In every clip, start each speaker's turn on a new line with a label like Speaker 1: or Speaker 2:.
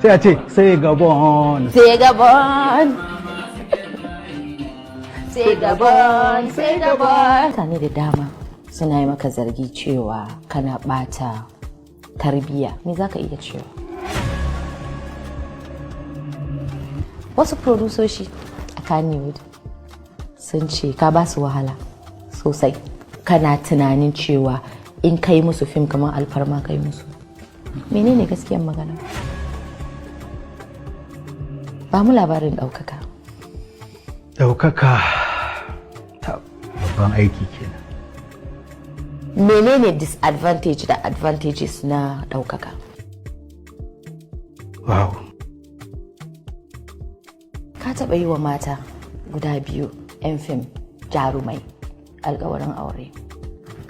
Speaker 1: Sai a ce sai Gabon.
Speaker 2: Sai Gabon, sai Gabon, sai Gabon. Mutane da dama suna yi maka zargi cewa kana bata tarbiyya. Me za ka iya cewa? Wasu produsoshi a Kannywood sun ce ka ba su wahala sosai, kana tunanin cewa in kai musu fim kamar alfarma kai musu. Menene gaskiyar magana? Ba mu labarin Ɗaukaka.
Speaker 1: Ɗaukaka ta babban aiki kenan.
Speaker 2: Menene disadvantage da advantages na Ɗaukaka?
Speaker 1: Wow.
Speaker 2: Ka taɓa yi wa mata guda biyu 'yan fim jarumai alkawarin aure.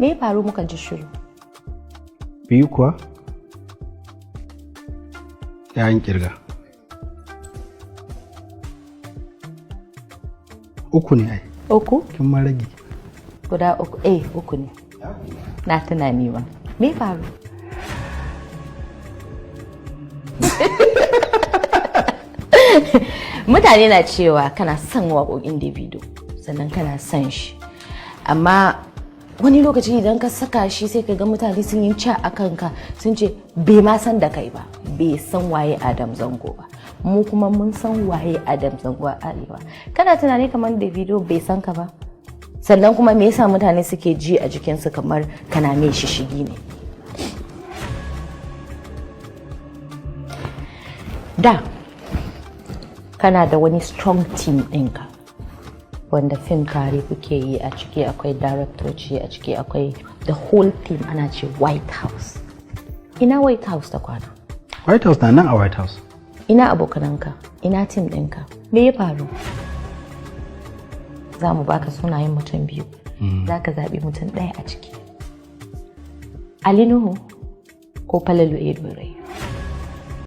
Speaker 2: Me ya faru muka ji shiru?
Speaker 1: Biyu kuwa? Yayin kirga. Uku ne ai.
Speaker 2: Uku?
Speaker 1: Kin ma rage.
Speaker 2: Guda uku, eh, uku ne. Na tuna ni ma. Me ya faru? Mutane na cewa kana son waƙoƙin Davido, sannan kana son shi. Amma wani lokaci idan ka saka shi, sai ka ga mutane sun yi ca a kanka, sun ce bai ma san da kai ba, bai san waye Adam Zango ba. Mu kuma mun san waye Adam Zango a Arewa. Kana tunani kamar Davido bai san ka ba? Sannan kuma me yasa mutane suke ji a jikinsu kamar kana mai shishigi ne? Da kana da wani strong team ɗinka wanda fim tare kuke yi, a ciki akwai daraktoci, a ciki akwai the whole team, ana ce White House. Ina White House ta kwana?
Speaker 1: White House na nan a White House.
Speaker 2: Ina abokananka? Ina team ɗinka? Me ya faru? Za mu baka sunayen mutum biyu, za ka zaɓi mutum ɗaya a ciki: Ali Nuhu ko Falalu Dorai?